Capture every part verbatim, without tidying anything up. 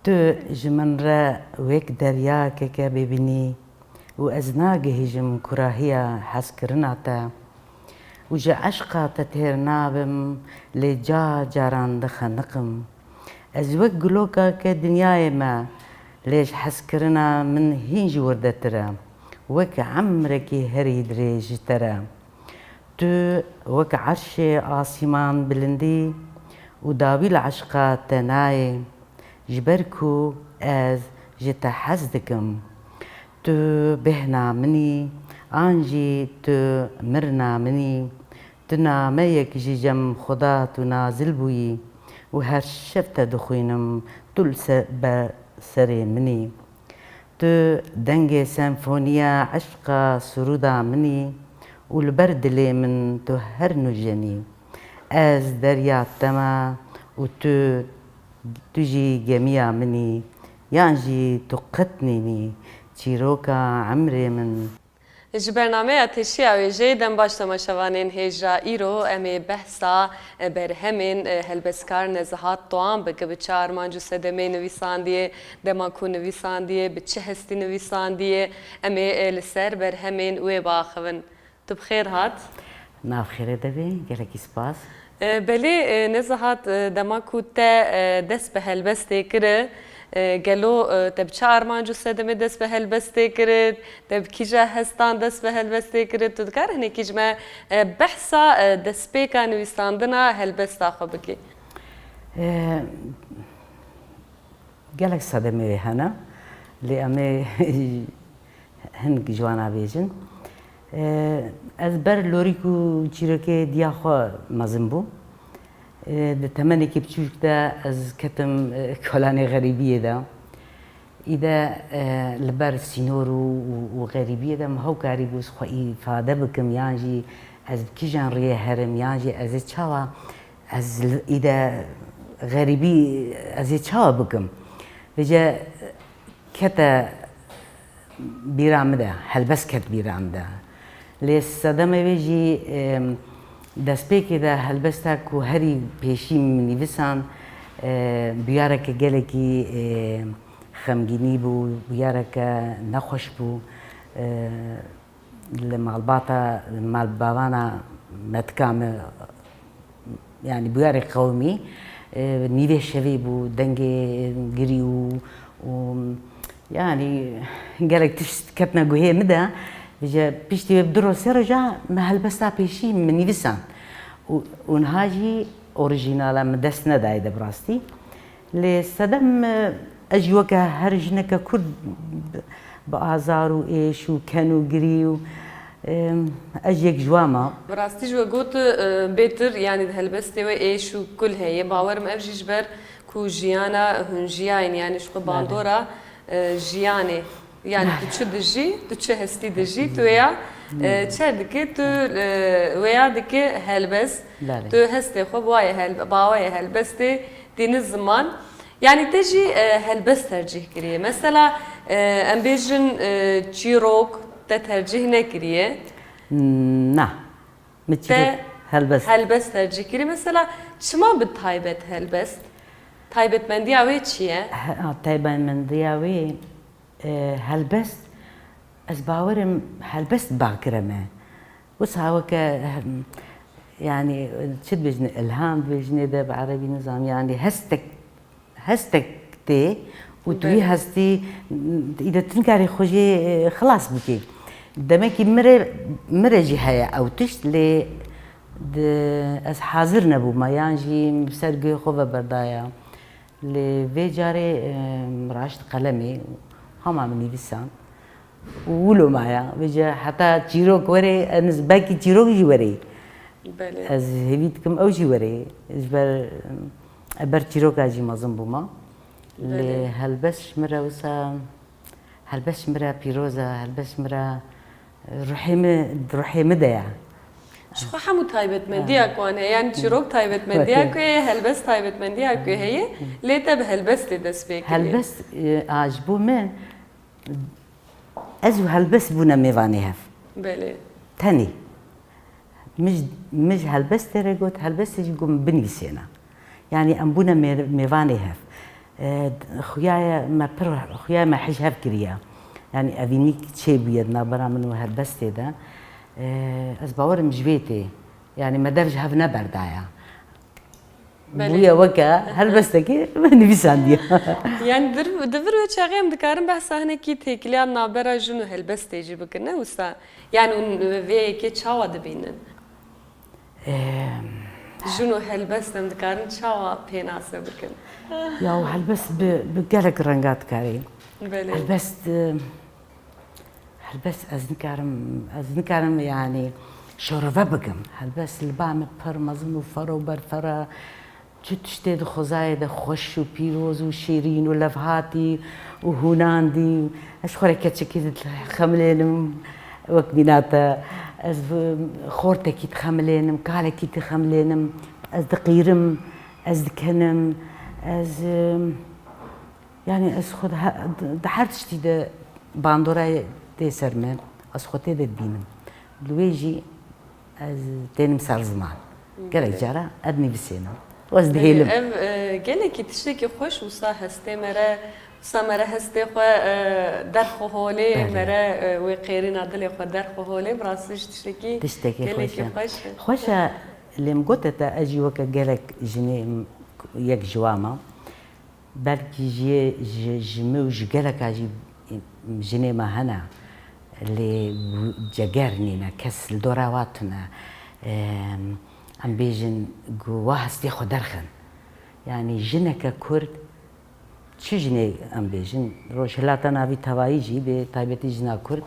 Tu ji min re wek deryakeke bêbînî û ez nagihîjim kurahiya hezkirina te û ji eşqa te têr nabim, lê ca caran dixeniqim. Ez wek gulokake dinyayê me, lê ji hezkirina min hîn jî wirdetir e. Wek emrekî herî dirêj ji te re. Tu wek erşê asîman bilindî û dawî li eşqa te nayê, ji ber ku ez ji te hez dikim. Tu bêhna min î, an jî tu mirina min î. Tu nameyek ji cem Xuda tu nazil bûyî û her şev te dixwînim, tu li se-, ber serê min î. Tu dengê senfoniya eşqa sirûda min î û li ber dilê min tu her nûjenî. Ez derya te me û tu, tu jî gemiya min î, yan jî tu qet nînî çîroka emrê min. Ji bernameya Teşiya Wêjeyê dem baş temaşevanên hêja. Îro em ê behsa, e, berhemên, e, helbestkar Nezihat Doğan bikin, bi çi armanc û sedemê nivîsandiye, dema ku nivîsandiye, bi çi hestî nivîsandiye, em ê, e, li ser berhemên wê biaxivin. Tu bi xêr hat. Nav xêrê de bî, gelekî spas. E, belê, e, Nezihat, e, dema ku te, e, dest bi helbestê kiri, e, gelo, e, te bi çi armanc û sedemê dest bi helbestê kiri, te bi kîja hestan dest bi helbestê kiri? Tu dikarî hinekî ji me, e, behsa, e, destpêka nivîsandina helbesta xwe bikî? E, Gelek sedemê wê hene, lê em ê hinek ji wana bêjin. E, ez ber lorîk û çîrokê diya xwe mezin bûm. E, di temenekî biçûk de ez ketim, e, kolanê xerîbiyê de. Îde, e, li ber sînor û, û, û xerîbiyê de min hew karîbû ez xwe îfade bikim, yan jî ez bi kîjan riyê herim, yan jî ez ê çawa Ez li, îde xerîbî ez ê çawa bikim? Vêce kete bîra min de, helbest ket bîra min de. Lê sedemê wê jî, em, destpêkê de helbesta ku herî pêşî min nivîsan, e, bûyareke gelekî, e, xemgînî bû, bûyareke nexweş bû. E, Li malbata, li malbavana metika me, yanî bûyerê qewimî, e, nîvê şevê bû, dengê girî û, û, yanî gelek tişt ketine guhê min de. Ji piştî wê bi du roj sê roja me helbesta pêşî min nivîsan. Û, û niha jî orîjînal e, min dest nedaye de bi rastî. Lê sedem, e, ez jî weke her jineke Kurd bi, bi azar û êş û ken û girî û, e, ez jî yek ji wan me. Bi rastî jî we got, e, bêtir, yanî di helbestê we êş û kul heye. Bawer im ev jî ji ber ku jiyana hûn jiyayîn, yanî ji xwe Belê. bandora, e, jiyanê. Yanî tu çi dijî, tu çi hestî dijî, tu wêya, e, çer dike, tu, e, wêya dike helbest. Belê. Tu hestê xwe bi wayê hel-, bi awayê helbestê tîni ziman. Yanî te jî, e, helbest tercîh kiriye. Mesela, e, em bêjin, e, çîrok te tercîh nekiriye. Na. Min Te çîrok helbest. helbest tercîh kiriye. Mesela çima bi taybet helbest? Taybetmendiya wê çi ye? He, ha, taybetmendiya wê, e, helbest, ez bawerim helbest bakire me. Wisa weke, em, yanî, çi dibêjin, ilham dibêjinê de bi erebî nizam, yanî hestek, hestek tê û tu wî Belê. hestî, îde tu nikarî xwe jê, e, xilas bikî. Demekî min rê, min rê jî heye ew tişt, lê di, ez hazir nebûma, yan jî min bi ser guhê xwe ve berdaya. Lê vê carê, e, min raşt qelemê, hema min nivîsan û wilo maya. Vêce heta çîrok were, ez belkî çîrok jî were. Belê. Ez hêvî dikim ew jî were. Ji ber, e, ber çîroka jî mezin bûma. Lê Belê. helbest ji min re wisa, helbest ji min re pîroz e, helbest ji min re, e, ruhê min, di ruhê min de ye. Ji xwe hemû taybetmendiya ku wan heye, yanî çîrok taybetmendiya Wekî. ku heye, helbest taybetmendiya ku heye, lê te bi helbestê dest pê kiriye. Helbest, e, a, ji bo min, ez û helbest bûne mêvanê hev. Belê. Tenê. Min ji, min ji helbestê re got, helbestê jî got min binivîsêne. Yanî em bûne mêr-, mêvanê hev. E, xuyaye me pir, xuyaye me hij hev kiriye. Yani evînîk çêbûye di navbera min û helbestê de. E, ez bawerim ji vê tê. Yani me dev ji hev neberdaya. Belê. Bûye weke helbestekê me nivîsandiye. Yani dir-, di vir wê çaxê em dikarin behsa hinekî têkiliya navbera jin û helbestê jî bikin, ne wisa? Yani hûn vê yekê çawa dibînin? Em. Jin û helbest em dikarin çawa pênase bikin? Ya, helbest bi, bi gelek renga dikare. Belê. Helbest, e, helbest ez nikarim, ez nikarim yani şorove bikim. Helbest li ba min pir mezin û fero berfere. Çi tiştê di xwezayê de xweş û pîroz û şêrîn û levhatî û hûnandî. Ez xwe re keçikî dixemilênim wek mîna te. Ez bi xortekî dixemilênim, kalekî dixemilênim. Ez diqîrim, ez dikenim. Ez, em, yani ez xwe di he-, di her tiştî de bandorayê tê ser min. Ez xwe tê de dibînim. Li wê jî ez tênim ser ziman. Gelek cara ez nivîsênim. Û ez dihêlim. Ev, e, gelekî tiştekî xweş wisa hestê me re, wisa me re hestê xwe, e, derxwe holê, Belê. me re, e, wê qêrîna dilê xwe derxwe holê. Bi rastî jî tiştekî Tiştekî gelekî xweş e. xweş e. Xweş e, lê min gote te, ez jî weke gelek jinê yek ji wan me. Belkî jê ji, ji min û ji geleka jî jinê me hene, lê ceger nîne, kes li dora wa tune. Em, em bêjin ku wa hestê xwe derxin. Yanî jineke Kurd, çi jinê em bêjin, Rojhilata Navî tevayî jî, bê taybetî jina Kurd,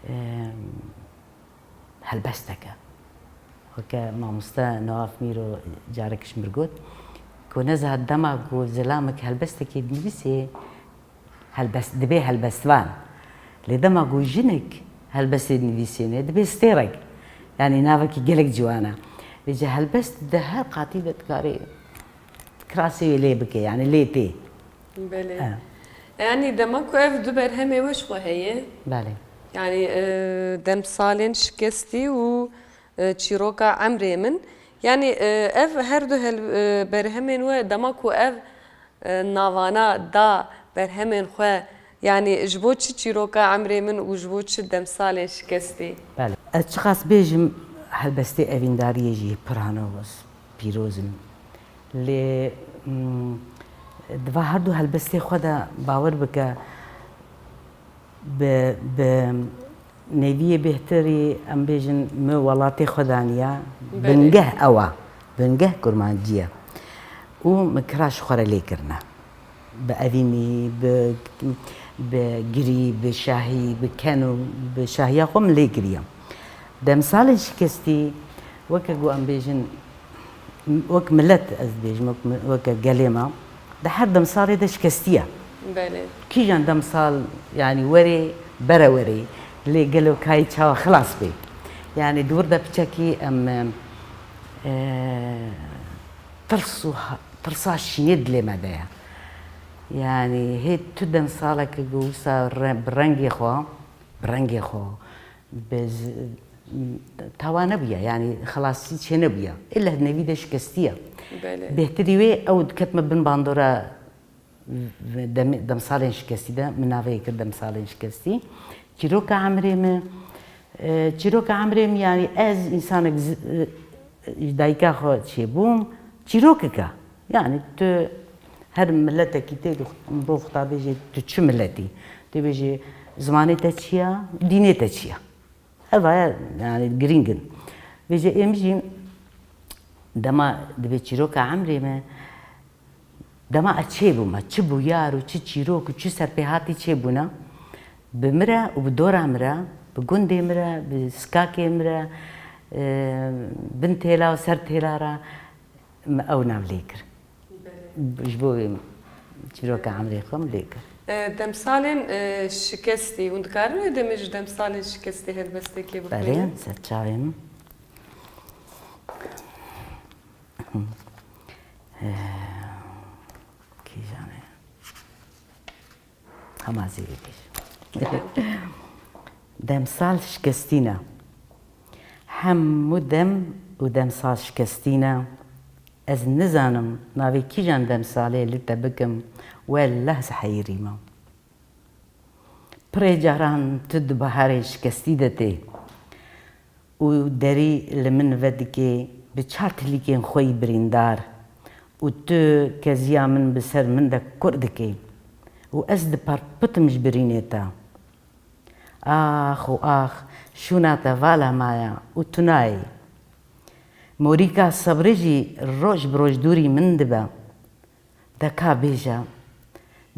em, helbestek e. Weke mamoste Newaf Mîro carek ji min got, ku neza dema ku zilamek helbestekê dinivîsê, helbest, dibê helbestvan. Lê dema ku jinek helbestê dinivîsêne, dibê stêrek. Yanî navekî gelek ciwan e. Vêce helbest di her qatî de dikarê kirasê wê lê bike, yanî lê tê. Belê. E. Yanî dema ku ev du berhemê we ji xwe heye, Belê. yanî, e, Demsalên Şikestî û, e, Çîroka Emrê Min, yanî, e, ev her du hel-, e, berhemên we dema ku ev, e, navana da berhemên xwe, yanî ji bo çi Çîroka Emrê Min û ji bo çi Demsalên Şikestî? Belê. Ez çiqas bêjim, helbestê evîndariyê jî pir hene, pîroz in. Lê, mm, di va her du helbestê xwe de bawer bike, bi, bi nêviyê bêhtirî, em bêjin, min welatê xwe daniye, Belê. bingeh ew e, bingeh kurmancî ye. Û min kira ji xwe re lê kirine. Bi evînî, bi, bi girî, bi şahî, bi ken û bi şahiya xwe min lê kiriye. Demsalên şikestî, weke ku em bêjin, wek milet ez dibêjim, wek mi-, weke gelê me, di her demsalê de şikestî ye. Belê. Kîjan demsal, yanî werê, bere werê, lê gelo kayî çawa xilas bê? Yanî di wir de piçekî em, e, tirs û ha-, tirsa şînê dilê me de ye. Yanî hê tu demsaleke ku wisa re-, bi rengê xwe, bi rengê xwe, bi z-, tawa nebûye, yanî xilasî çê nebûye. Îlle di nêvî de şikestî ye. Belê. Bêhtirî wê ew diketime bin bandora ve dem-, demsalên şikestî de, min navê kir demsalên şikestî. Çîroka emrê min, e, çîroka emrê min, yanî ez însanek zi-, e, ji dayika xwe çêbûm, çîrokek e. Yanî tu her miletekî tê, mirov xwe bêje tu çi miletî. Tê bêje zimanê te çi ye, dînê te çi ye. Ev aya, yanî girîng in. Vêce êm jî dema dibê çîroka emrê me, dema ez çêbûme, çi bûyar û çi çîrok û çi serpêhatî çêbûne, bi min re û bi dora min re, bi gundê min re, bi sikakê min re, e, bin têla û ser têla re min ew nav lê kir. Belê. Ji bo wê çîroka emrê xwe min lê kir. E, demsalên, e, şikestî, hûn dikarin wê demê ji demsalên şikestî helbestekê bixwînin? Belê, ser çavê min. Eh, kîjan e? Hema zêde bêj. Demsal şikestî ne. Hemû dem û demsal şikestî ne. Ez nizanim navê kîjan demsalê li te bikim, wellah ez heyirî me. Pirê caran tu di biharê şikestî de tê û derî li min vedikê bi çar tilîkên xwe yî birîndar û tu keziya min bi ser min de kur dikê û ez diperpitim ji birînê te. Ax û ax, şûna te vala maya û tu nayê. Morîka sebrê jî roj bi roj dûrî min dibe. De ka bêje,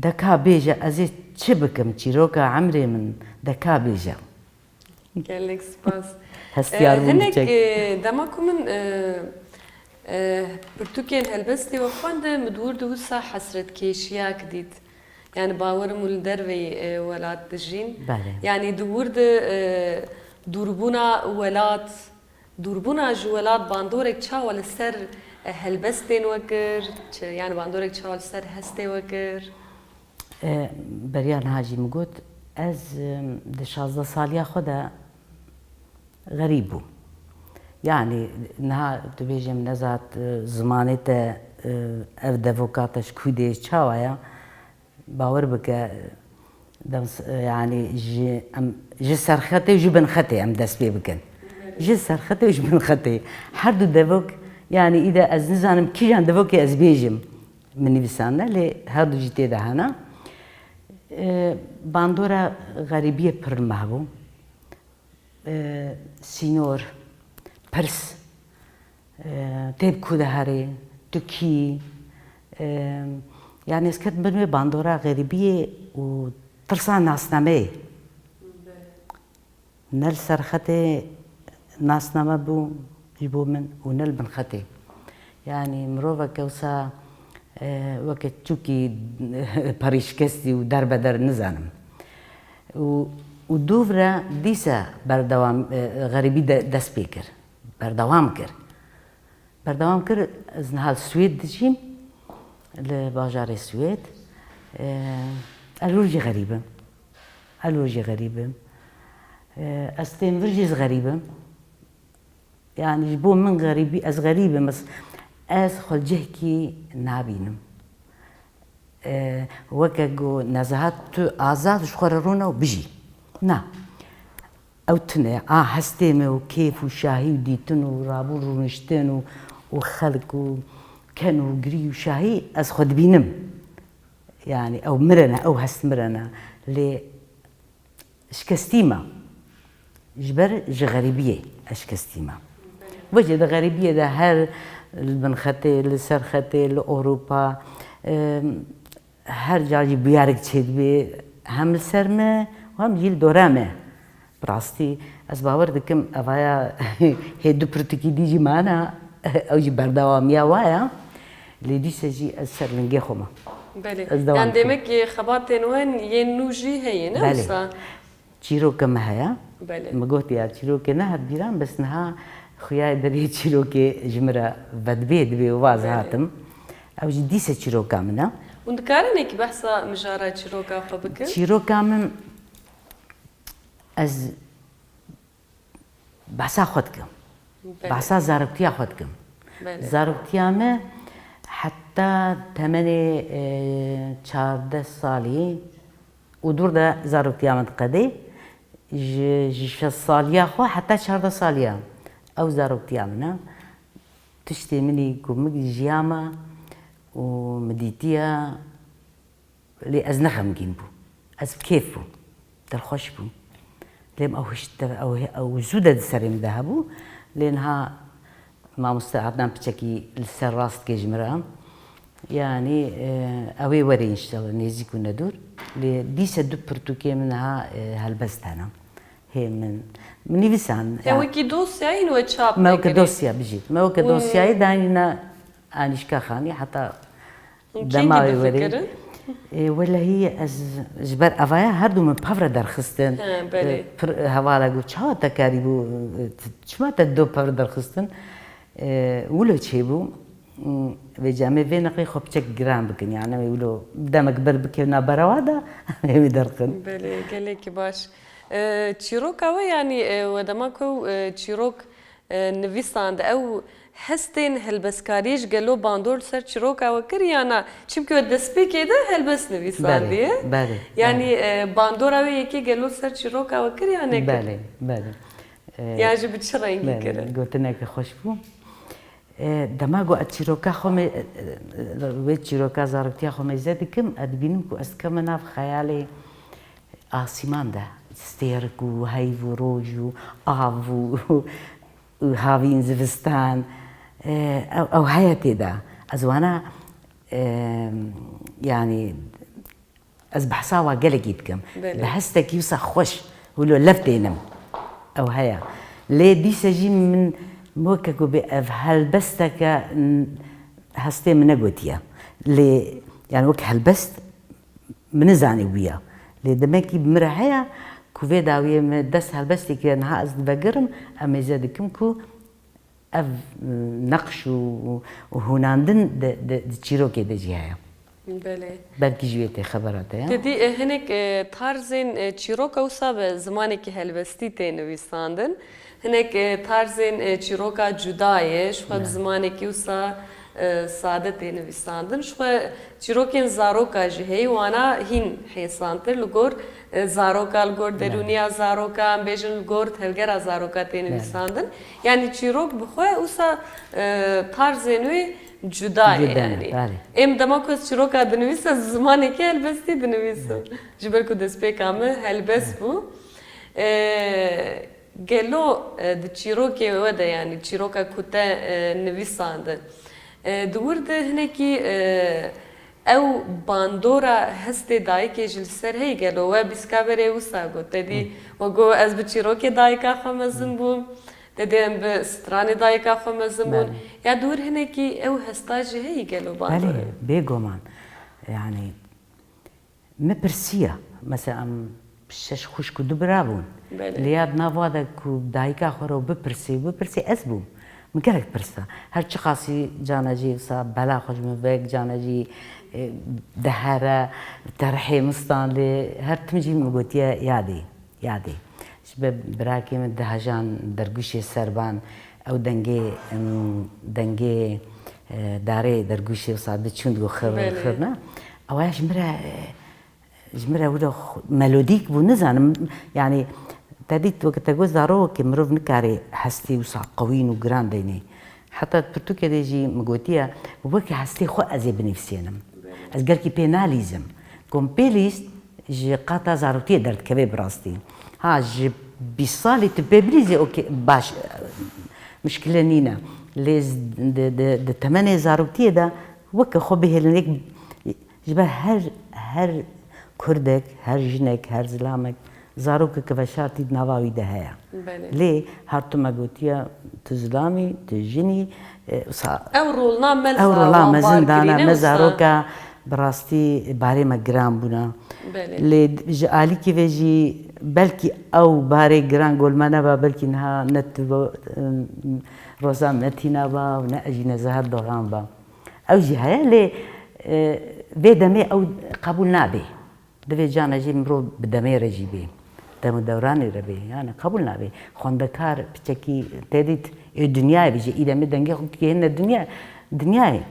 de ka bêje, ez ê çi bikim çîroka emrê min, de ka bêje. Gelek spas. Hestiyar bûm hinek, çek. E, dema ku min, e, e, pirtûkên helbestê we xwendin, min di wir de wisa hesretkêşiyek dît. Yani bawerim û li derveyî, e, welat dijîn. Belê. Yani di wir de, e, dûrbûna welat, dûrbûna ji welat bandorek çawa li ser, e, helbestên we kir? Çi, yani bandorek çawa li ser hestê we kir? E, beriya niha jî min got, ez, e, di şazdeh saliya xwe de xerîb bûm. Yani niha tu bêjim Nezahat, e, zimanê te, e, ev devoka te ji ku dê çawa ya? Bawer bike, dems-, yani ji, em, ji serxetê û ji binxetê em dest pê bikin. Ji serxetê û ji binxetê. Her du devok, yani îde ez nizanim kîjan devokê ez bêjim. Min nivîsandine, lê her du jî tê de hene. E, bandora xerîbiyê pir li me hebû. E, sînor, pirs, e, tê bi ku de herê, tu kî, e, yani ez ketim bin wê bandora xerîbiyê û tirsa nasnameyê. Ne li ser xetê nasname bû ji bo min û ne li bin xetê. Yani miroveke wisa, e, weke çûkî perîşkestî û derbeder nizanim. Û, û dûv re dîse berdewam, e, xerîbî de, dest pê kir. Berdewam kir. Berdewam kir, ez niha li Swêd dijîm, li bajarê Swêd. E, ez li wir jî xerîb im. Ez li wir jî xerîb im. E, ez tên vir jî ez xerîb im. Yani ji bo min xerîbî, ez xerîb im, ez, ez xwe li cihekî nabînim. E, weke ku Nezahat tu azad ji xwe re rûne û bijî. Na. Ew tune, a hestê me û kêf û şahî û dîtin û rabûn rûniştin û, û xelk û ken û girî û şahî ez xwe dibînim. Yani ew mirine, ew hest mirine. Lê şikestî me. Ji ber ji xerîbiyê ez şikestî me. Vêce di xerîbiyê de her li bin xetê, li ser xetê, li Ewropa, em, her ca jî bûyerek çêdibê, hem li ser me, hem jî li dora me. Bi rastî, ez bawer dikim, evaya hê du pirtûkî dî jî mane, ew jî berdewamiya wa ya. Lê dîse jî ez ser lingê xwe me. Belê. Ez dewam dikim. Yan demek ki xebatên wen yên nû jî heye, ne Belê. Wisa? Çîroke me heye. Belê. Min got ya, çîrokê nehat bîran, bes niha xuya berê çîrokê ji min re vedibê, dibê û vaz Belê. Hatim. Ew jî dîse çîroka min e. Hûn dikarin êkî behsa mijara çîroka xwe bikin? Çîroka min, ez behsa xwe dikim. Belê. Behsa zaroktiya xwe dikim. Belê. Zaroktiya me heta temenê, e, çardeh salî û dûr de zaroktiya min diqedê. Ji, ji şeş saliya xwe heta çardeh saliya. Ew zaroktiya min e. Tiştê min î ku min jiyama û min dîtiya, lê ez ne xemgîn bûm. Ez bi kêf bûm. Dilxweş bûm. Lê min ew hişt-, ew, ew zû de di serê min de hebû. Lê niha mamoste Adnan piçekî li ser rast dike ji min re. Yanî, e, ew ê were înşallah nêzîk û nedûr. Lê dîse du pirtûkê min niha, e, helbest hene. Hê min, min nivîsan, Te ya. Wekî dosyayî we çap Me weke nekirî? Dosya bijît. Me weke Hûn dosyayê danîna Anîşka Xanî, heta Hûn dema kengî wê werê. Difikirin? E, welehî ez ji ber evaya her du min pev re derxistin. He, belê. E, pir, e, hevala got, çawa te karîbû, e, t-, çima te do pev re derxistin? E, wilo çêbû. Hmm, vêca me vê neqlê xwe piçek giran bikin, yani wilo demek ber bikevna berewa de, em ê derxin. Belê, gelekî baş. E, çîroka we, yanî, e, we dema ku, e, çîrok E, nivîsand, ew hestên helbestkariyê ji gelo bandor li ser çîroka we kir ya na? Çimkî we destpêkê de helbest nivîsandiye. Belê, belê, Yanî, belê. e, bandora wê yekê gelo li ser çîroka we kir ya nekir? Belê, belê. E, Yan jî bi çi rengî belê, kirin? Gotineke xweş bû. E, dema ku ez çîroka xwe me, e, e, wê çîroka zaroktiya xwe mêze dikim, ez dibînim ku ez dikevime nav xeyalê asîman de. Stêrik û heyv û roj û av û, û havîn zivistan. E, ew, ew heye tê de. Ez wana, e, yanî, ez behsa wa gelekî dikim. Belê. Bi hestekî wisa xweş, wilo lev tênim. Ew heye. Lê dîse jî min weke ku bê ev helbesteke, n-, hestê min negotiye. Lê, yani, wek helbest min nizanî bûya. Lê demekî bi min re heye ku vê dawiyê min dest helbestê kiriye, niha ez divegerim, em mêze dikim ku ev, e, neqş û, û hûnandin di, di, di çîrokê de jî heye. Belê. Belkî ji wê tê xebera te ya. Te dî, e, hinek, e, tarzên, e, çîroka wisa bi zimanekî helbestî tê nivîsandin. Hinek, e, tarzên, e, çîroka cuda ye, ji xwe bi Belê. zimanekî wisa, e, sade tê nivîsandin. Ji xwe çîrokên zaroka jî heye, wana hîn hêsantir li gor, e, zaroka, li gor Belê. derûniya zaroka, em bêjin li gor tevgera zaroka tê Belê. nivîsandin. Yani çîrok bi xwe wisa, e, tarzên wê cuda ye Cuda ne, yani. belê. Êm dema ku ez çîroka dinivîsim, zimanekî helbestî dinivîsim. Belê. Ji ber ku destpêka min helbest bû. E, gelo, e, di çîrokê we de, yani çîroka ku te, e, nivîsandin, e, di wir de hinekî, e, ew bandora hestê dayikê ji li ser heye gelo? We bîska berê wisa got, te dî, Hı. we got, ez bi çîrokê dayika xwe mezin Hı. bûm, te dê em bi stranê dayika xwe mezin bûn. Belê. Ya di wir hinekî ew hesta jî heye gelo bandora? Belê, bêguman. Yani, Me pirsiya, mesela em şeş xwişk û du bira bûn. Belê. Lê ya di nav wa de ku dayika xwe re bipirsê û bipirsê ez bûm. Min gelek pirsa. Her çiqasî cana jî wisa bela xwe ji min vek, cana jî, e, dihere, terhê min standê, her tim jî min gotiye yadê. Yadê. Ji ber birakê min dihejan dergûşê serban, ew dengê, em, dengê, e, darê dergûşê wisa diçûn digo xir, Belê. xirna. Ew ya ji min re, e, ji min re wilo xu-, melodîk bû, nizanim. Yani, te dît weke te got zarokê mirov nikare hestê wisa qewîn û giran deynê. Heta di pirtûkê de jî min gotiye, weke hestê xwe ez ê binivîsênim. Ez gelkî pê nalîzim. Kompêlîst ji qata zarokiyê derdikeve bi rastî. Ha, ji bîst salî tu pê bilîzî, okey, baş, mişkile nîne. Lê z-, di, di, di temenê zarokiyê de weke xwe bihêlin, yek, ji ber her, her kurdek, her jinek, her zilamek, zarokeke veşartî di nava wî de heye. Belê. Lê her tu me gotiye, tu zilam î, tu jin î, e, sa-, Ew rolna me li Ew rola me zindana, me zaroka bi rastî barê me giran bûna. Belê. Lê ji alîkî ve jî belkî ew barê giran gol me neba, belkî niha ne tu bo, em, Roza Metîna ba û ne ez jî Nezehat Dogan ba. Ew jî heye, lê, e, vê demê ew qebûl nabe. Divê cana jî mirov bi demê re jî bê. Dem û dewranê re bê. Yani qebûl nabe. Xwendekar piçekî tê dît, ê dinyayê bêje, î demê dengê xwe kihêne dinya-, dinyayê.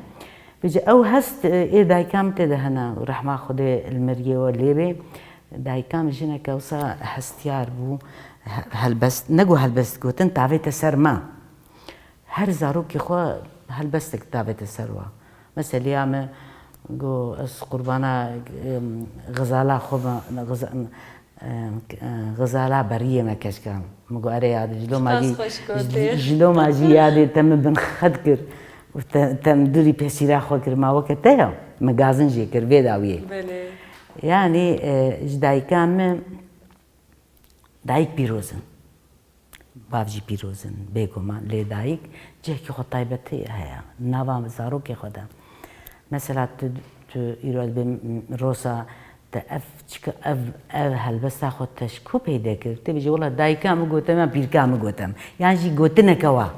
Bêje ew hest, e, ê dayika min tê de hene û rehma Xwedê li meriyê we lê bê. Dayika min jineke wisa hestiyar bû, he-, helbest, ne ku helbest gotin, tavête ser me. Her zarokê xwe helbestek davête ser wa. Meseliya me got, ez qurbana, em, xizala xwe me, xiza-, em, xizala beriyê me keşka. Min got, erê yadê, ji loma jî, ji loma jî yadê te min binxet kir û te, te min dûrî pesîra xwe kir. Ma weke te ya, min gazin jê kir, vê dawiyê. Belê. Yani, e, ji dayika me, dayik pîroz in. Bav jî pîroz in, bêguman. Lê dayik cihekî xwe taybetî heye, nava zarokê xwe de. Mesela tu, tu îro ez bêm Rosa, te ev çika, ev, ev helbesta xwe te ji ku peyde kir? Tê bêje, wela dayika min gote me, pîrka min gote me. Yan jî gotineke wa.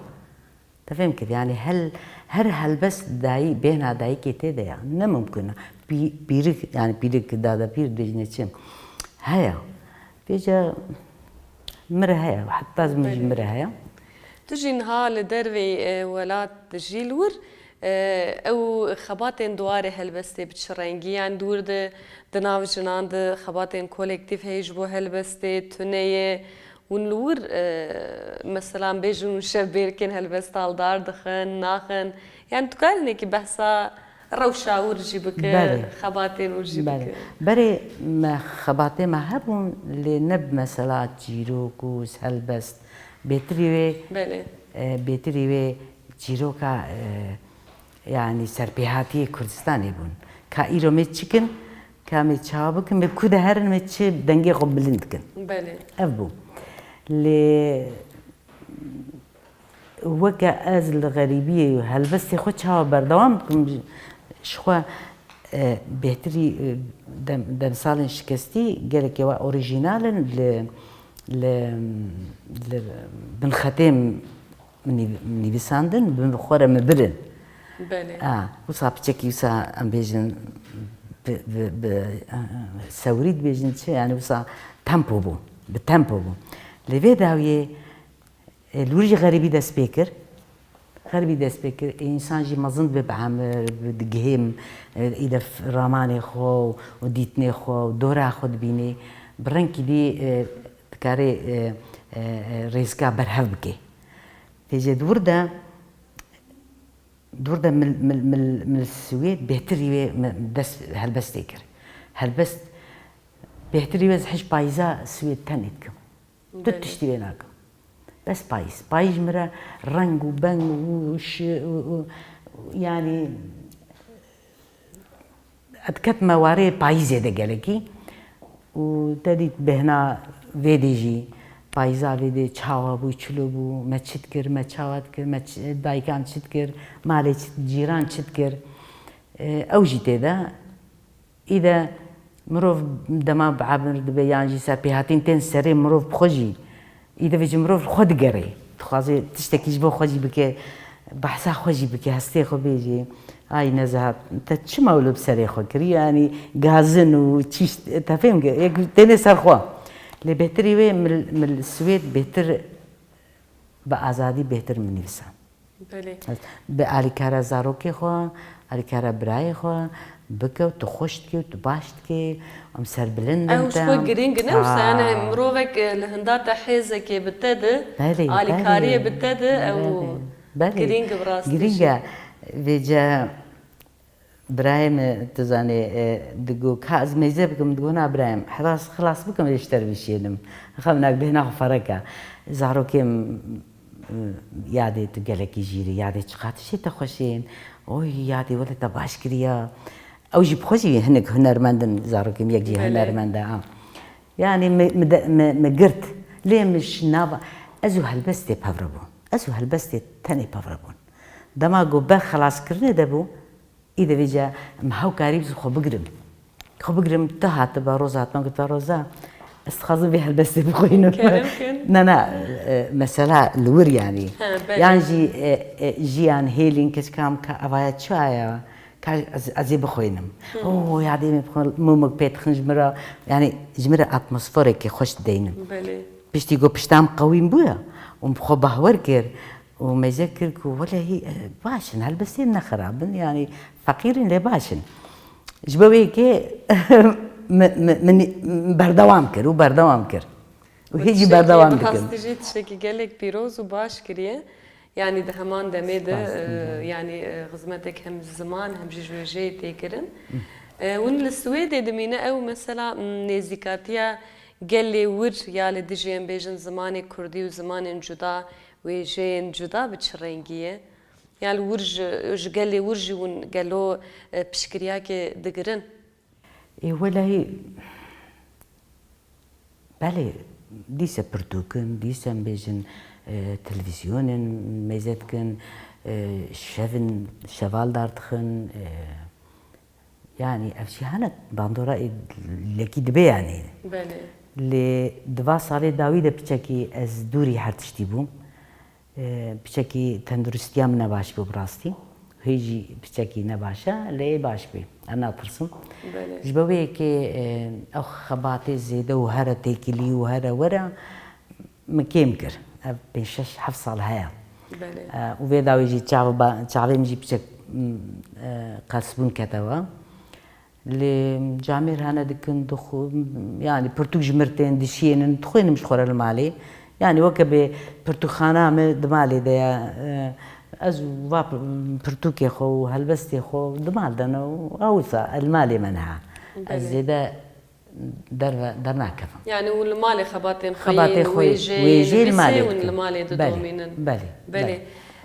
Te fêm kir, yani hel-, her helbest dayî, bêhna dayikê tê de ya. Ne mimkun e. Pî-, pîrik, yani pîrik, dada pîr dibêjine çi? Heye. Bêje, mi re heye, heta ez min jî Belê. mi re heye. Tu jî niha li dervê, e, welat dijî li wir, e, ew xebatên di warê helbestê bi çi rengî? Yanî di wir de di nav jinan de xebatên kolektîf heye ji bo helbestê, tune ye. Hûn li wir, e, mesela em bêjin hûn şevbêrkên helbesta li dar dixin, naxin. Yanî tu karî hinekî behsa rewşa wir jî bike, Belê. xebatên wir jî Belê. bike. Berê me xebatê me hebûn, lê ne bi mesela çîrok û helbest. Bêtirî wê, Belê. e, bêtirî wê çîroka, e, yanî serpêhatiyê Kurdistanê bûn. Ka îro me çi kin, ka me çawa bikin, me ku de herin me çi dengê xwe bilind kin. Belê. Ev bû. Lê weke ez li xerîbiyê helbestê xwe çawa berdewam dikim, ji, ji xwe, e, bêhtirî, e, dem-, demsalên şikestî gelekê we orîjînal in, li, li, li binxetên nîv-, nivîsandin, bi xwe re mibir in. Belê. A, wisa piçekî wisa em bêjin, bi, bi, bi, e, sewrî dibêjin çi? Yanî wisa tempo bû, bi tempo bû. Li vê dawiyê, e, li wir jî xerîbî dest pê kir. Xerîbî dest pê kir. Ê, însan jî mezin dibe bi emir, bi, digihê, e, îdef ramanê xwe û dîtinê xwe û dora xwe dibînê. Bi rengkî dî, e, dikarê, e, e, e, rêzika berhev bike. Têjê di wir de, di wir de mil, mil, mil, mil Swêd bêhtirî wê mi dest helbestê kir. Helbest bêhtirî wê ez hij payîza Swêd tenê dikim. Tu Belê. tiştî wê nakim. Bes payîz. Payîz ji min re reng û beng û şi û, û, yanî ez diketime warê payîzê de gelekî û te dît bêhna vê dê jî, payîza vê dê çawa bû, çilo bû, me çi dikir, me çawa dikir, me çi, dayikan çi dikir, malê çi, cîran çi dikir. E, ew jî tê de. Îde mirov dema bi emir dibe yan jî serpêhatîn tên serê mirov bi xwe jî, îde vê ji mirov xwe digerê. Dixwaze tiştekî ji bo xwe jî bike, behsa xwe jî bike, hestê xwe bêjê. Ay Nezehat, te çima wilo bi serê xwe kirî? Yanî gazin û çîşt, te fêm kir, yek têne ser xwe. Lê bêhtirî wê mil, mil Swêd bêhtir bi azadî bêhtir min nivîsa. Belê. Bi alîkara zarokê xwe, alîkara birayê xwe bike û tu xweş dikê û tu baş dikê, em serbilind in Ew ji te. xwe girîng in, ew Aa. sene mirovek, e, li hinda te hêzekê bi te de, Belê, alîkariyê belê. bi te de, ew Belê, belê. girîng bi rastî Girîng jî. e. Vêce Birayê min, tu zanî, e, digo, ka ez mêze bikim, digo, na birayê min, xilas, xilas bikim, ê ji te re bişênim. Xeminak bêhna xwe ferek e. Zarokê min, e, yadê tu gelekî jîr î, yadê çiqas tiştê te xweş ên. Oy, yadê wele te baş kiriya. Ew jî bi xwe jî hinek hunermend in, zarokê min yek jî Belê. hunermend e, ha. Yanî min, min de, min, min girt. Lê min ji nava, ez û helbestê pevre bûn. Ez û helbestê tenê pevre bûn. Dema ku ber xelaskirinê de bû, Îdî vêca em hewkarî bi xwe bigirim. Xwe bigirim, tu hatibe, Roza hatime gotibe, Roza, ez dixwazim vê helbestê bixwînim. Kerem kin. Na, na, e, mesela li wir yanî. He, belê. Yan jî, e, e, jiyan hêlîn keçika em ka evaya çi aya, ka ez, ez ê bixwînim. Hı. Oh, yadê min bixwînim, mumik pê dixin ji min re, yanî ji min re atmosferekê xweş dideynin. Belê. Piştî ku pişta min qewîn bûye û min bi xwe bahwer kir û mêze kir ku welehî, e, baş in, helbestên ne xerab in, yanî feqîr in lê baş in. Ji bo wê yekê min, min, min berdewam kir û berdewam kir. Û hê jî berdewam dikim. Bi rastî jî tiştekî gelek pîroz û baş kiriye. Yanî di heman demê de, Spas, e, yanî, e, xizmetek hem ziman hem jî ji wêjeyê tê kirin. E, hûn li Swêdê dimîne ew mesela, m, nêzîkatiya gelê wir ya li dijî em bêjin zimanê kurdî û zimanên cuda, wêjeyên cuda bi çi rengî ye? Ya li wir ji, ji gelê wir jî hûn gelo, e, piştgiriyakê digirin? Ê, welehî, belê, dîse pirtûk in, dîse em bêjin, e, televîzyon in mêze dikin, e, şev in, şeval dar dixin, e, yanî ev jî hene bandora ê lekî dibe yanî. Belê. Lê di va salê dawî de piçekî ez dûrî her tiştî bûm. E, piçekî tenduristiya min nebaş bû bi rastî. Hê jî piçekî nebaş e, lê ê baş bê. Ez natirsim. Belê. Ji bo vê yekê, e, ew xebatê zêde û here têkilî û here were min kêm kir. ev pênc şeş heft sal heye. Belê. E, û vê dawî jî çav ba-, çavê min jî piçek, m, e, qelsbûn ketewe. Lê camêr hene dikin, dixwe-, yanî pirtûk ji mir tên, dişiyênin, dixwînim ji xwe re li malê. Yanî weke bê pirtûkxana me di malê de ye. E, ez va pir-, pirtûkê xwe û helbestê xwe di mal de ne û ew wisa li malê me niha. Ez Belê. Zêde derve, dernakevim. Yani hûn li malê xebatên xwe Xebatê yên xwe, wêjeyê, wêjeyê li nivîsê malê hûn dikim. li malê Belê, didomînin. belê, Belê. belê.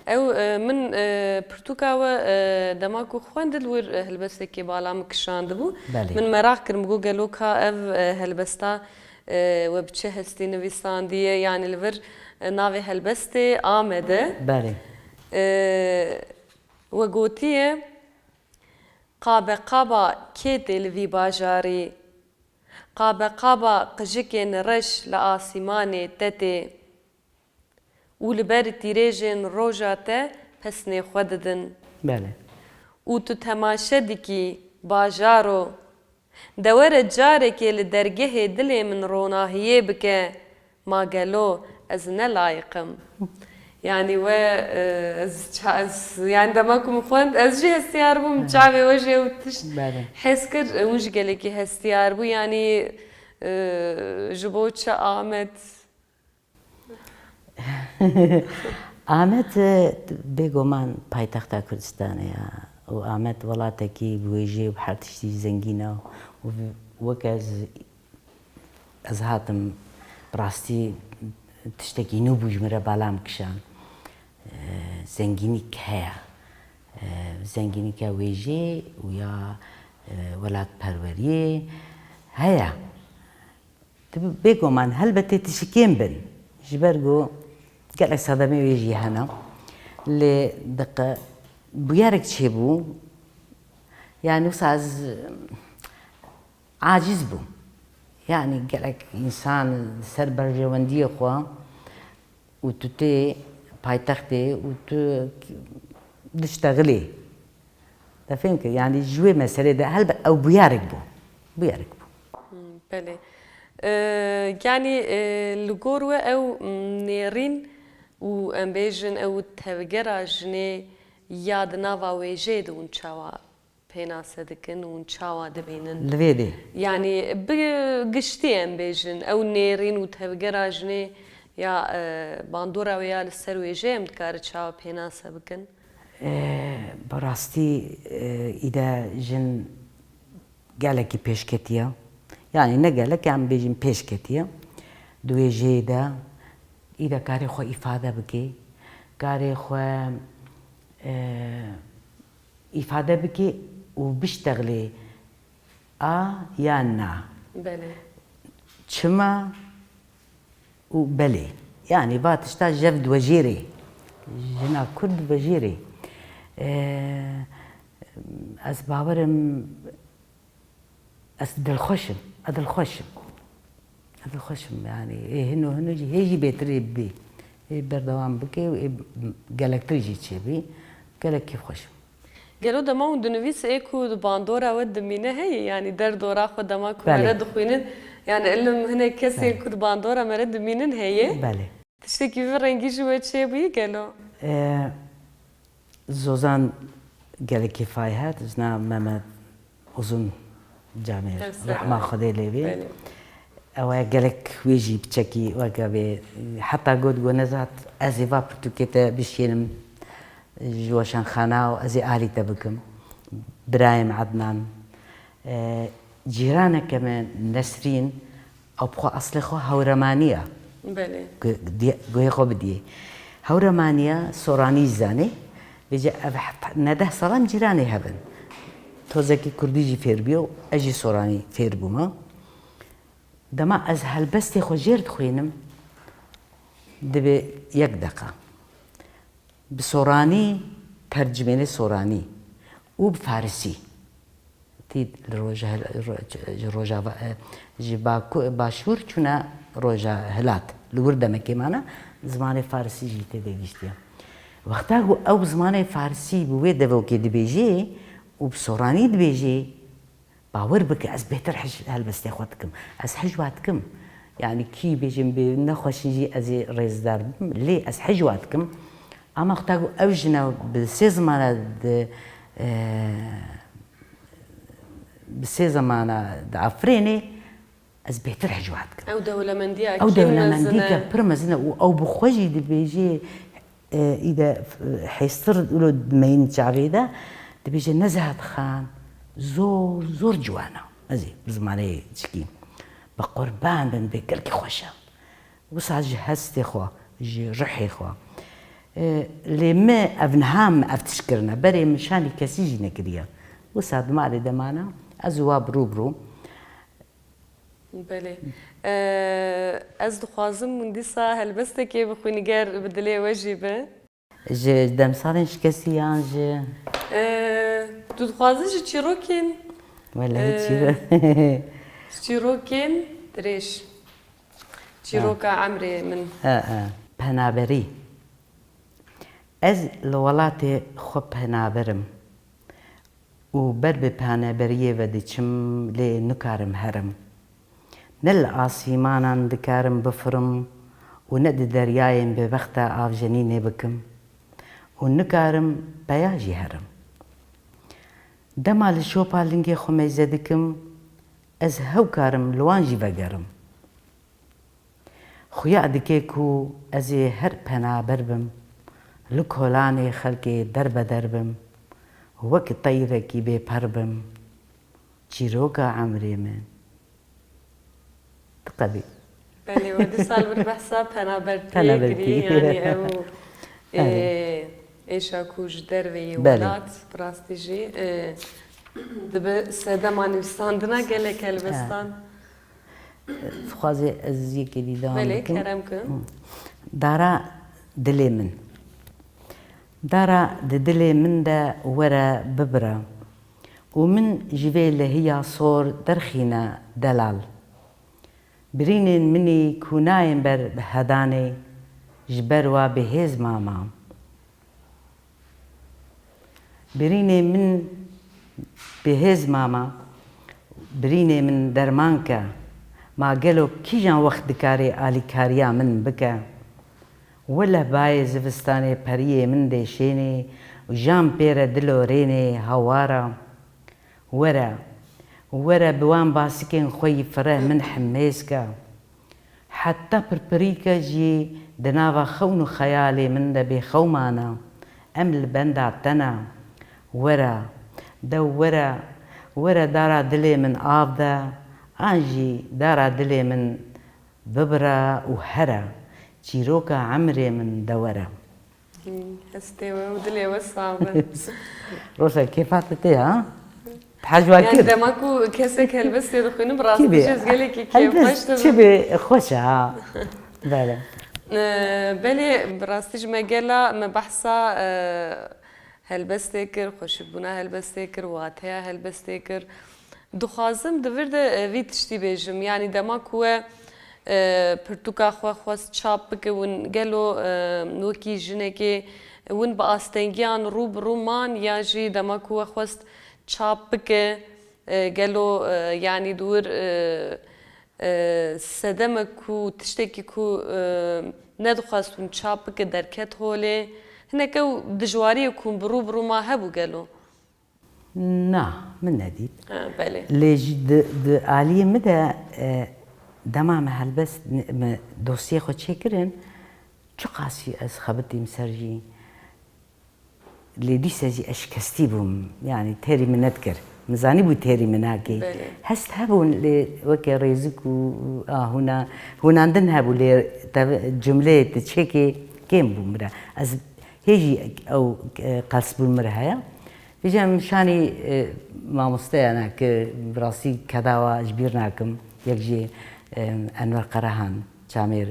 Ew, e, min, e, pirtûka we, e, dema ku xwend li wir, e, helbestekê bala min kişandibû. Belê. Min meraq kir, min got gelo ka ev, e, helbesta, e, we bi çi hestî nivîsandiye, yani li vir, e, navê helbestê Amed e. Belê. E, we gotiye, qabeqaba kê tê li vî bajarî? Qabeqaba qijikên reş li asîmanê te tê û li ber tîrêjên roja te pesnê xwe didin. Belê. Û tu temaşe dikî, bajaro, de were carekê li dergehê dilê min ronahiyê bike, ma gelo ez ne layiq im? Yani we, e, ez ça-, ez, yani dema ku min xwend, ez jî hestiyar bûm, çavê we jî ew tişt Belê. hes kir, e, hûn jî gelekî hestiyar bû, yani, e, ji bo çi Amed? Amed, e, bêguman paytexta Kurdistanê ye û Amed welatekî bi wêjê û bi her tiştî zengîn e û wek ez, ez hatim, bi rastî tiştekî nû bû ji min re bala min kişand. E, zengînîk heye. E, zengînîke wêjê û ya, e, welatperweriyê heye. Tabi bêguman helbetê tişikên bin. Ji ber ku gelek sedemê wê jî hene. Lê diqe bûyerek çêbû. Yani wisa ez aciz bûm. Yani gelek însan li ser berjewendiyê xwe û tu tê paytextê û tu diştexilê. Te fêm kir, yanî ji wê meselê de helbet ew bûyerek bû. Bûyerek bû. Hmm, belê. E, yanî, e, li gor we ew, mm, nêrîn û em bêjin ew tevgera jinê ya di nava wêjeyê de hûn çawa pênase dikin û hûn çawa dibînin? Li vê dê. Yanî bi giştî em bêjin ew nêrîn û tevgera jinê ya, e, bandora wê ya li ser wêjeyê em dikare çawa pênase bikin? E, bi rastî, e, îde jin gelekî pêşketiye. Yanî ne gelek, em bêjin pêşketiye. Di wêjeyê de îde karê xwe îfade bike, karê xwe, e, îfade bike û biştexilê a ya na. Belê. Çima û belê. Yanî va tişta jev di wejêrê. Jina Kurd di wejêrê. Ee, ez bawerim ez dilxweş im. Ez dilxweş im. Ez dilxweş im yanî. Ê hino hino jî hê jî bêtirê bibê. Ê berdewam bike û ê gelektir jî çêbî. Gelek kêfxweş im. Gelo dema hûn dinivîs ê ku di bandora we dimîne heye? Yanî derdora xwe dema ku me re dixwînin, yanî ilim hinek kesên ku di bandora me re dimînin heye? Belê. Tiştekî vî rengî ji we çêbûyî gelo? E, Zozan gelekî fay hat, jina Mehmet Uzun camê, rehma Xwedê lê bê. Belê. Ew ê gelek wê jî piçekî weke vê, heta got, got nezat, ez ê va pirtûkê te bişkênim ji weşanxana û ez ê alî te bikim. Birayê min Ednan, e, cîraneke me Nesrîn, ew bi xwe eslê xwe Hewremanî ye. Belê. Gu-, diye-, guhê xwe bidiyê. Hewremanî ye, Soranî jî zanê. Vêce ev heft, neh-deh sal em cîranê hev in. Tozekî Kurdî jî fêr bûye û ez jî Soranî fêr bûme. Dema ez helbestê xwe jêr dixwînim, dibe yek deqa. Bi soranî, tercimênê soranî û bi farisî. Tî li roja, ro-, ji rojava, e, ji baku-, başûr çûne roja hilat. Li wir demekê mane, zimanê farisî jî tê de giştiye. Wexta ku ew zimanê farisî bi wê devokê dibêjê û bi soranî dibêjê, Bawer bike, ez bêtir hij-, helbestê xwe dikim. Ez hijwa dikim. Yani kî bêjin bi nexweşî jî ez ê rêzdar bim. Lê ez hej wa dikim. Ama xwe ta ku ew jina bi sê zimana di, e, bi sê zimana diafirênê, ez bêtir hej wa dikim. Ew dewlemendiya Ew kî dewlemendî mezin e? Ke pir mezin e û ew bi xwe jî dibêjê, e, î de, e, hêstir wilo dimeyîn çavê de, dibêje Nezehat Xan zor, zor ciwan e. Ez ê bi zimanê çikî. Bi qurban bim, bê gelkî xweş e. Wisa ji hestê xwe, ji ruhê xwe. E, lê min ev niha min ev tişt kirine. Berê min şanî kesî jî nekiriye. Wisa di malê de mana, ez û wa bi rû bi rû. Belê. E, ez dixwazim hûn dîsa helbestekê bixwînin ger bi dilê we jî be. Ji demsalên şikestî yan ji E, tu dixwazî ji çîrokên, Wele e, çîro- çîrokên dirêj. Çîroka emrê min. He, he. Penaberî. Ez li welatê xwe penaber im û ber bi penaberiyê ve diçim, lê nikarim herim. Ne li asîmanan dikarim bifirim û ne di deryayên bêbexta avjenînê bikim û nikarim peya jî herim. Dema li şopa lingê xwe meyze dikim, ez hew karim li wan jî vegerim. Xuya dike ku ez ê her penaber bim, li kolanê xelkê derbeder bim, wek teyrekî bêper bim. Çîroka emrê min. Diqebî. Belê, we dîsa li vir behsa penabertiyê Penabertî. Kirî, yanî ew, Evet. e, êşa ku ji derveyî Belê. Welat, bi rastî jî, e, dibe sedema nivîsandina gelek helbestan. Dixwaze ez yekê dî devam Belê, bikim. Kerem ki. Hı. Dara dilê min. Dara di dilê min de were bibire û min ji vê lehiya sor derxîne delal. Birînên min î ku nayên ber hedanê, ji ber wa bêhêz mama. Birînê min bêhêz mama, birînê min derman ke. Ma gelo kîjan wext dikare alîkariya min bike? Wele bayê zivistanê periyê min dêşênê û jan pê re dilorênê hawara. Were, were bi wan basikên xwe yî fireh min himêz ke. Heta pirpirîke jî di nava xewn û xeyalê min de bêxew mana. Em li benda te ne. Were, de were, were dara dilê min av de, an jî dara dilê min bibire û here. Çîroka emrê min de were. Hestê we û dilê we sax be. Roja kêfa te tê ha? Hej wa Yani kir. Dema ku kesek helbestê dixwînim, bi rastî Kibê? Jî ez gelekî Helbest kêfxweş dibim. Çi bê xweş e ha. Bele. Ee, belê, bi rastî ji me gela me behsa, e, helbestê kir, xweşikbûna helbestê kir, wateya helbestê kir. Dixwazim di vir de, e, vî tiştî bêjim. Yanî dema ku we, e, pirtûka xwe xwest çap bike, win gelo, e, wekî jinekê win bi astengiyan rû bi rû man, ya jî dema ku we xwest çap bike, e, gelo, e, yanî di wir, e, e, sedeme ku tiştekî ku, e, nedixwest hûn çap bike derket holê, hinek ew dijwariyê ku hûn bi rû bi rû ma hebû gelo? Na, min nedît. Ha, belê. Lê ji di, di aliyê min de, e, dema me helbest, me dosyê xwe çêkirin, çiqasî ez xebitîm ser jî. Lê dîse jî ez şikestî bûm. Yanî têrî min nedikir. Min zanîbû têrî min nakê. Belê. Hest hebûn lê weke rêzik û, a, hûna-, hûnandin hebû lê te-, cumleyê tu çêkê kêm bû min re. Ez hê jî ew, e, qelsbûn min re heye. Vêca min şanî, e, mamosteya ne ki bi rastî kedawa ji bîr nakim. Yek jî, e, Enwer Qerehan, Çamêr,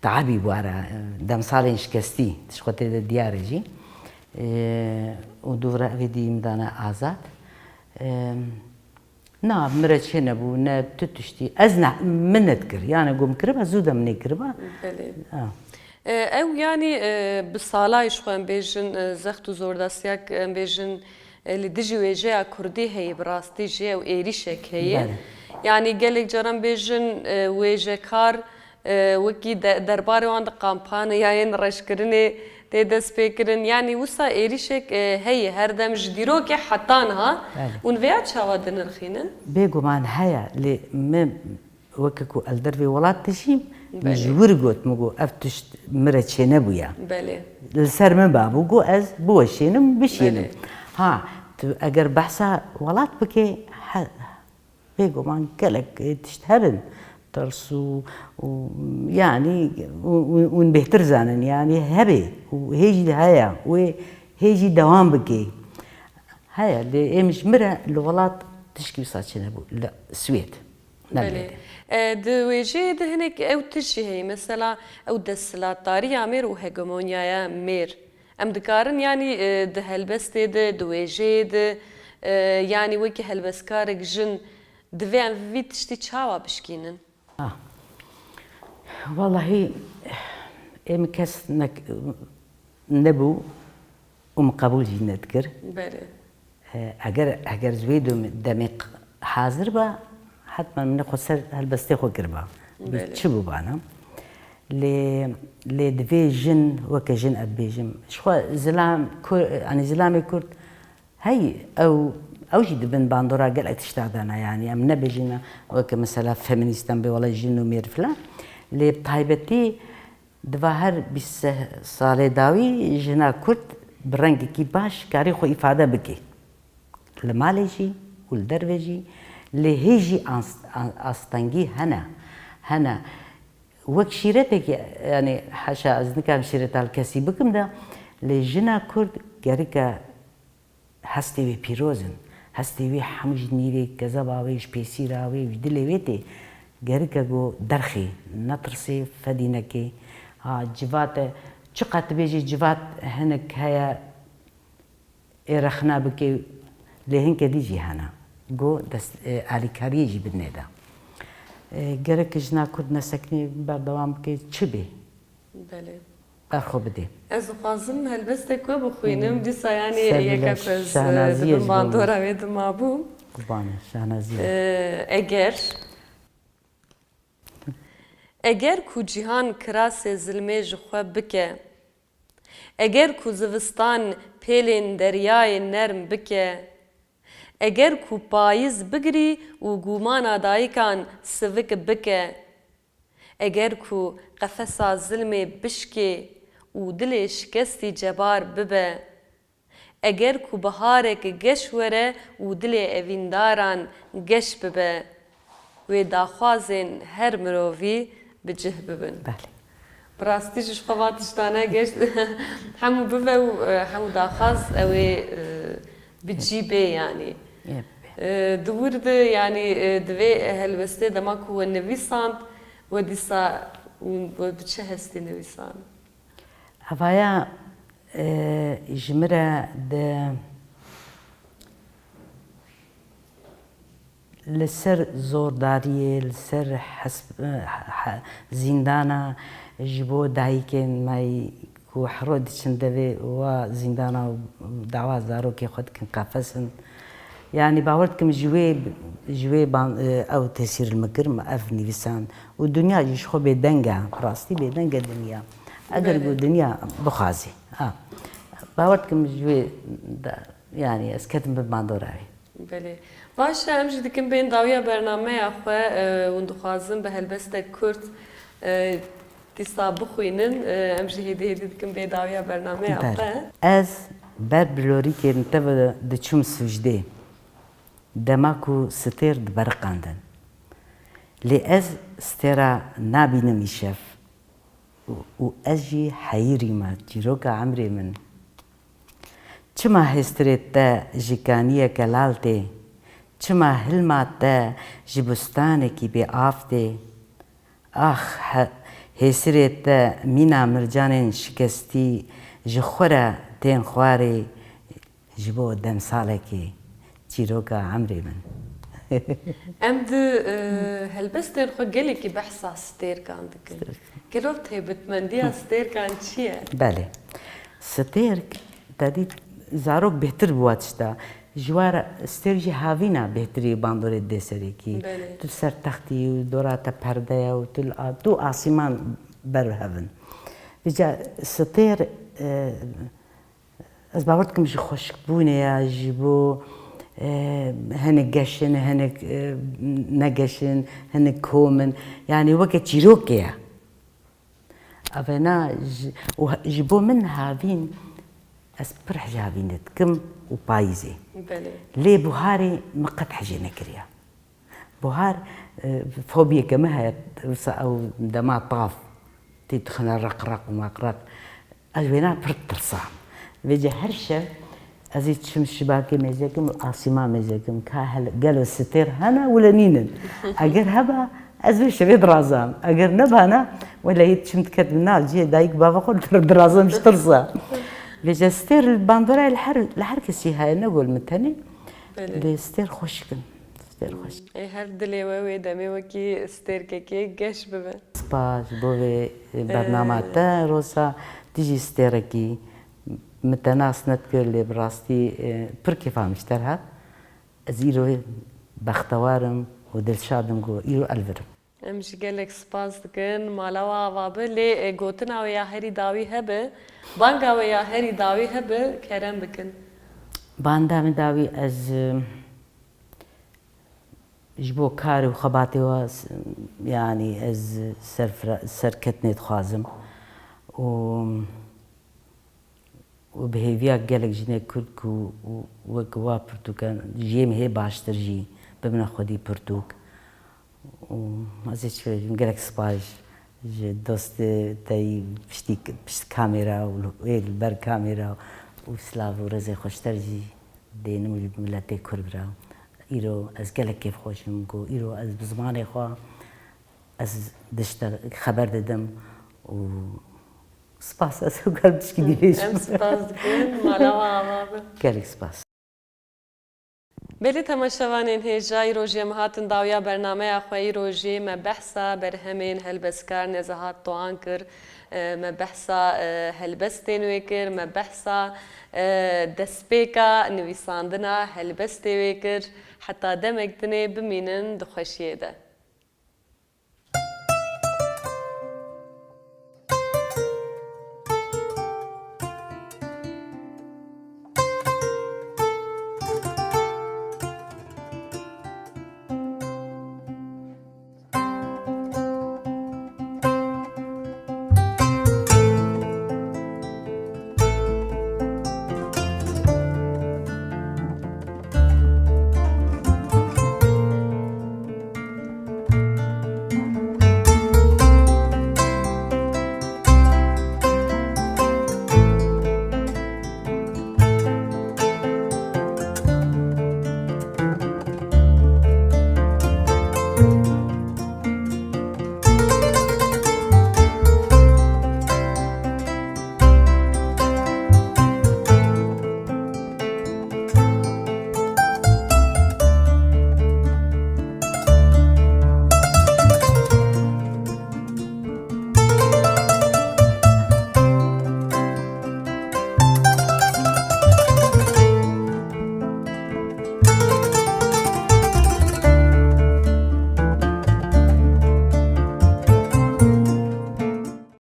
Teabî bû ara, e, demsalên şikestî, tişt xwe tê de diyar e jî. E, û dû re evê dî min dane azad. E, Na, min re çênebû, ne tu tiştî. Ez ne, min nedikir. Yani, gom kiriba, zû de min ê kiriba. Belê. Ha. E, ew, yani, e, bi salay ji xwe em bêjin, e, zext û zordastiyek em bêjin, e, li dijî wêjeya kurdî heye, bi rastî jî ew êrîşek heye. Belê. Yanî gelek caran bêjin, e, wêjekar, e, wekî de-, derbarê wan di kampaniyayên reşkirinê tê destpêkirin. Yanî wisa êrîşek, e, heye her dem ji dîrokê heta niha. Belê. Hûn vêya çawa dinirxînin? Bêguman heye, lê min weke ku ez dervê welat dijîm, min ji Belê. wir got, min got, ev tişt min re çênebûye. Belê. Li ser min babû, got, ez biweşênim, bişênim. Belê. Ha, tu eger behsa welat bike, he, bêguman gelek, e, tişt hebin. Tirs û, û, yanî, û, û, hûn bêhtir zanin, yanî hebe û hê jî heye, wê hê jî dewam bike. Heye, lê êm ji min re li welat tişkî wisa çênebû, li Swêd. Belê. Nemêrde. E, di wêjeyê de hinek ew tişt jî heye. Mesela ew desthilatdariya mêr û hegemonyaya mêr. Em dikarin, yanî, e, di helbestê de, di wêjeyê de, e, yanî wekî helbestkarek jin divê em vî tiştî çawa bişkînin? Ah. Wellahî, ê min kes nek-, nebû û min qebûl jî nedikir. Belê. E, eger, eger ji wê dem-, demê q-, hazir ba, hetman min xwe ser helbestê xwe kiriba. Bi Belê. çi bûbana? Lê, lê divê jin, weke jin ez bêjim. Ji xwe zilam, Kur-, yanî zilamê Kurd, hey, ew, ew jî dibin bandora gelek tişta de ne, yanî em nebêjin, weke mesela feminîst em bê, wela jin û mêr filan. Lê bi taybetî, Di va her bîst salê dawî jina Kurd bi rengekî baş karî xwe îfade bike. Li malê jî û li derve jî, lê hê jî ans-, an-, astengî hene. Hene. Wek şîretekî, yanî, heşa ez nikarim şîreta li kesî bikim de, lê jina Kurd gerike hestê wê pîroz in. Hestê wê hemû ji nîvê kezeba wê, ji pêsîra wê, ji dilê wê tê. Gerike ku derxê, netirsê, fedî nekê. Ha, civat e, çiqas tu bêjî civat hinek heye, ê rexna bike, lê hinke dî jî hene. Ku dest, e, alîkariyê jî binê de. E, gerek jina Kurd nesekinê berdewam bike, çi bê? Belê. Berxwe bidê. Ez dixwazim helbestek we bixwînim. Hmm. Dîsa, yanî, Ser yeka bile ku ez, e, şahnaziyê di bin ji bo bandora wê de mabûm. Qurbanê, şahnaziyê. E, eger, eger ku cîhan kirasê zilmê ji xwe bike, eger ku zivistan pêlên deryayê nerm bike, eger ku payîz bigirî û gumana dayikan sivik bike, Eger ku qefesa zilmê bişkê û dilê şikestî cebar bibe, eger ku biharek geş were û dilê evîndaran geş bibe, wê daxwazên her mirovî bi cih bibin. Belê. Bi rastî jî ji xwe va tiştane geş hemû bibe û, e, hemû daxwaz ew ê, e, bi cî bê, yanî. Yep. E, di wir de, yanî, e, di vê helbestê dema ku we nivîsand, we dîsa we bi çi hestî nivîsand? Evaya, e, ji min re di Li ser zordariyê, li ser hesp-, he-, he-, zîndana ji bo dayikên me yî ku hero diçin devê wa zîndana û dawa zarokê xwe dikin qefes in. Yanî bawer dikim ji wê, ji wê ban-, ew tesîr li min kir, min ev nivîsand. Û dinya jî ji xwe bêdeng e, bi rastî bêdeng e dinya. Eger Belê. ku dinya bixwazî, ha. Bawer dikim ji wê de, yanî ez ketim bin bandora wê. Belê. Baş e, em jî dikin bên dawiya bernameya xwe, e, hûn dixwazin bi helbestek kurt, e, dîsa bixwînin, e, em jî hêdî hêdî dikin bê dawiya bernameya Belê. xwe. Ez ber bilorîkên te ve diçûm sûcdê, dema ku stêr diberiqandin. Lê ez stêra nabînim îşev. Û ez jî heyirî me, çîroka emrê min. Çima hêstirê te ji kaniyeke lal tê? Çima hilma te ji bustanekî bê av tê? Ax, he-, hêsirê te mîna mircanên şikestî ji xwe re tên xwarê. Ji bo demsalekê çîroka emrê min. Em di, e, helbestên xwe gelekî behsa stêrkan dikin. Stêrkan. Gelo taybetmendiya stêrkan çi ye? Belê. Stêrk, te dît, zarok bêhtir bi wa tişta. Ji wa re stêr jî havîna bêhtirî bandorê didê serekî. Belê. Tu ser textî û dora te perde ye û tu li a-, tu asîman ber hev in. Vêca stêr, e, ez bawer dikim ji xweşikbûnê ye, ji bo, e, hinek geş in, hinek, e, ne geş in, hinek kom in. Yanî weke çîrokê ye. Evena ji, û he-, ji bo min havîn, ez pir hej havînê dikim û payîzê. Belê. Lê buharê min qet hejê nekiriye. Buhar, e, fobiyeke min heye, wisa ew dema tav tê dixine req req û meq req. Ez wêna pir ditirsa. Vêce her şev ez ê çim şibakê mêze kim û asîma mêze kim. Ka hel-, gelo stêr hene wile nînin. Eger heba, ez vê şevê dirazam. Eger nebana, wele yê çim diket min nav cihê dayik bava xwe dir-, dirazam ji tirsa. Vêce stêr li bandorayê li her, li her kesî heye, ne gol min tenê. Belê. Lê stêr xweşik in. Stêr xweşik. Ê her dilê we wê demê wekî stêrkekê geş bibe. Spas bo vê, e, bernama te, Roza, tu jî stêrekî. Min te nas nedikir, lê bi rastî, e, pir kêfa min ji te re hat. Ez îro bextewar im û dilşad im ku îro ez li vir im. Em jî gelek spas dikin. Mala we ava be, lê, e, gotina we ya herî dawî hebe, banga we ya herî dawî hebe, kerem bikin. Banda min dawî ez, e, ji bo kar û xebatê we, s-, yanî ez serfira-, serketinê dixwazim û û bi hêviya gelek jinê Kurd ku wek wa pirtûkan jiyê min hê baştir jî bibine xwedî pirtûk. Û ez ê çi bêjim, gelek spas ji dostê te yî piştî, pişt kamera û wê li ber kamera û silav û rêzê xweşter jî dênim û ji miletê Kurd re. Îro ez gelek kêfxweş im ku îro ez bi zimanê xwe ez dişte xeber didim û spas, ez hewkar tişkî dî bêjim. Em spas dikin, mala we ava be. Gelek spas. Belê temaşevanên hêja, îro jî em hatin dawiya bernameya xwe. Îro jî me behsa berhemên helbestkar Nezahat Doğan kir. E, me behsa, e, helbestên wê kir, me behsa, e, destpêka nivîsandina helbestê wê kir. Heta demek dinê bimînin di xweşiyê de.